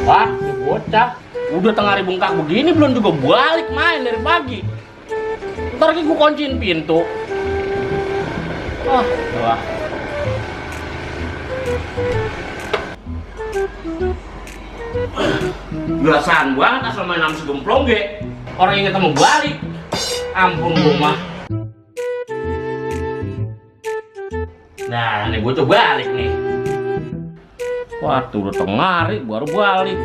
Wah, ini bocah. Udah tengah hari bengkak begini belum juga balik main dari pagi. Ntar lagi gue kunciin pintu. Wah. Biasaan banget asal main sama si gemplong ge. Orang yang ketemu balik. Ampun rumah. Nah, ini gue coba balik nih. Waduh, udah tengah hari baru balik.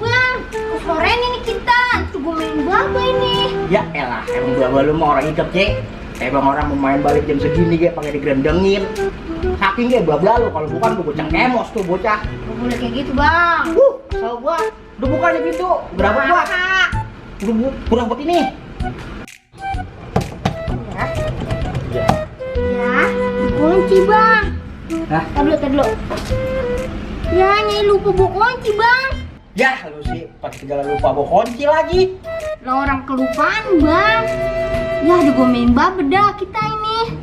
Bang, sore ini kita. Coba main baba ini. Ya elah, emang baba lu mah orang hidup, Cek. Emang orang mau main balik jam segini ge pakai digerendengin. Saking ge baba lu, kalau bukan gue bocah kemos tuh bocah. Gak boleh kayak gitu, Bang. Asal gua. Udah buka nih pintu. Berapa gua? Udah kurang buat ini. Ya, dikunci, Bang. Hah? Tar dulu. Ya, Nyai lupa bawa kunci, Bang. Ya, lu sih pakai segala lupa bawa kunci lagi. Lah orang kelupaan, Bang. Ya, udah gue main baba dah kita ini.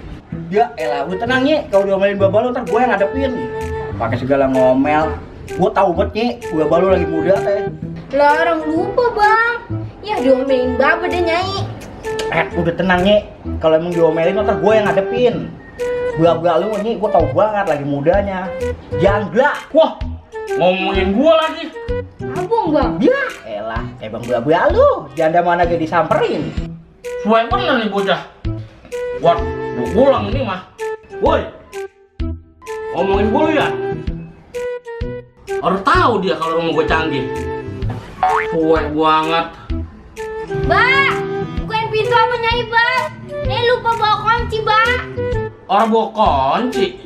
Ya elah, lu tenang Nye. Kalau diomelin baba lu ntar gue yang ngadepin. Pakai segala ngomel. Gue tahu banget Nye, baba lu lagi muda teh. Lah orang lupa, Bang. Ya, diomelin baba deh, Nyai. Udah tenang Nye. Kalau emang diomelin ntar gue yang ngadepin. Baba lu Nye, gue tahu banget lagi mudanya. Jangla. Wah, ngomongin gua lagi. Abang, Bang. Ya elah, emang baba lu. Janda mana gak disamperin. Suai bener nih bocah. Wah, udah pulang ini mah. Woi, ngomongin gue lu ya. Harus tahu dia kalau rumah gue canggih. Suai banget. Bang, bukain pintu apa, Nyai, Bang? Nyai lupa bawa kunci, Bang. Orang bawa kunci.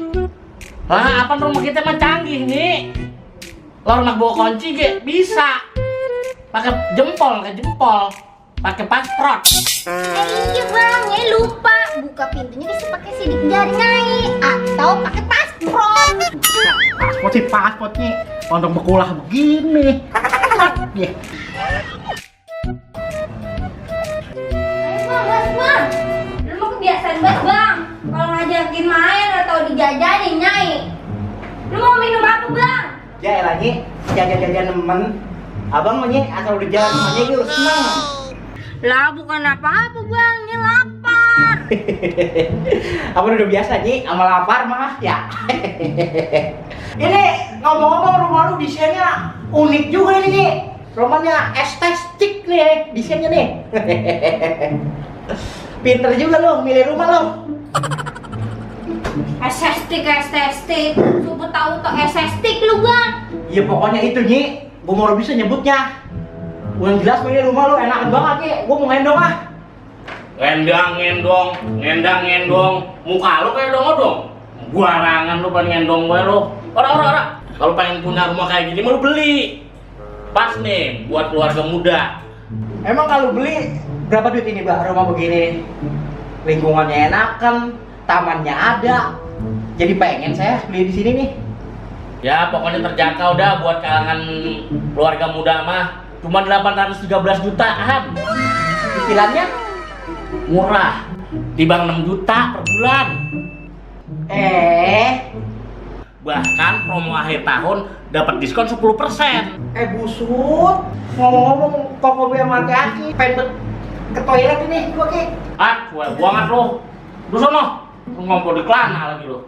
Lah, apa rumah kita mah canggih nih? Lo anak bawa kunci ge bisa. Pakai jempol, pakai pasport. Iya, Bang, Nyai lupa. Buka pintunya bisa pakai sidik jari, Nyai, atau pakai pasport. Pasport sih pasportnya. Untuk bekulah begini. Ya. Ayo, Bang. Lu mau kebiasaan banget, Bang. Kalau ngajakin main atau dijajanin, Nyai. Lu mau minum apa, Bang? Ya lagi jajan-jajan temen. Abang mah Nye, asal udah jalan sama Nye udah seneng. Lah, bukan apa-apa, Bang. Ini lapar. Apa udah biasa Nye, sama lapar mah ya. Ini ngomong-ngomong rumah lu desainnya unik juga ini Nye. Rumahnya estetik nih desainnya nih. Pinter juga lu milih rumah lu. Estetik. Coba tahu tuh estetik lu, Bang. Ya pokoknya itu Nye, gua mau bisa nyebutnya. Yang jelas milih rumah lu enak banget Nye, gua mau ngendong ah. Ngendang-ngendong. Muka lu kayak dong. Guarangan lu pengen ngendong gue lu. Ora. Kalau pengen punya rumah kayak gini mau lu beli. Pas nih buat keluarga muda. Emang kalau beli berapa duit ini Mbak rumah begini? Lingkungannya enakan, tamannya ada. Jadi pengen saya beli di sini nih. Ya pokoknya terjangkau dah buat kalangan keluarga muda mah. Cuma 813 jutaan. Cicilannya Murah. Timbang 6 juta per bulan. Bahkan promo akhir tahun dapat diskon 10%. Busut. Ngomong-ngomong toko gue sama aki pengen ke toilet ini gua Ki. Gue buangan lu. Lu sono. Lu ngompol di kelana lagi lu.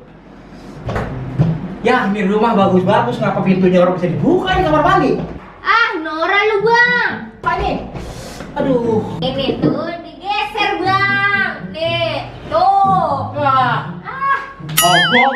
Ya, ini rumah bagus-bagus, ngapa pintunya orang bisa dibuka di kamar mandi? Nora lu, Bang. Apa nih? Aduh. Ini tuh digeser, Bang. Nih, tuh. Wah. Obok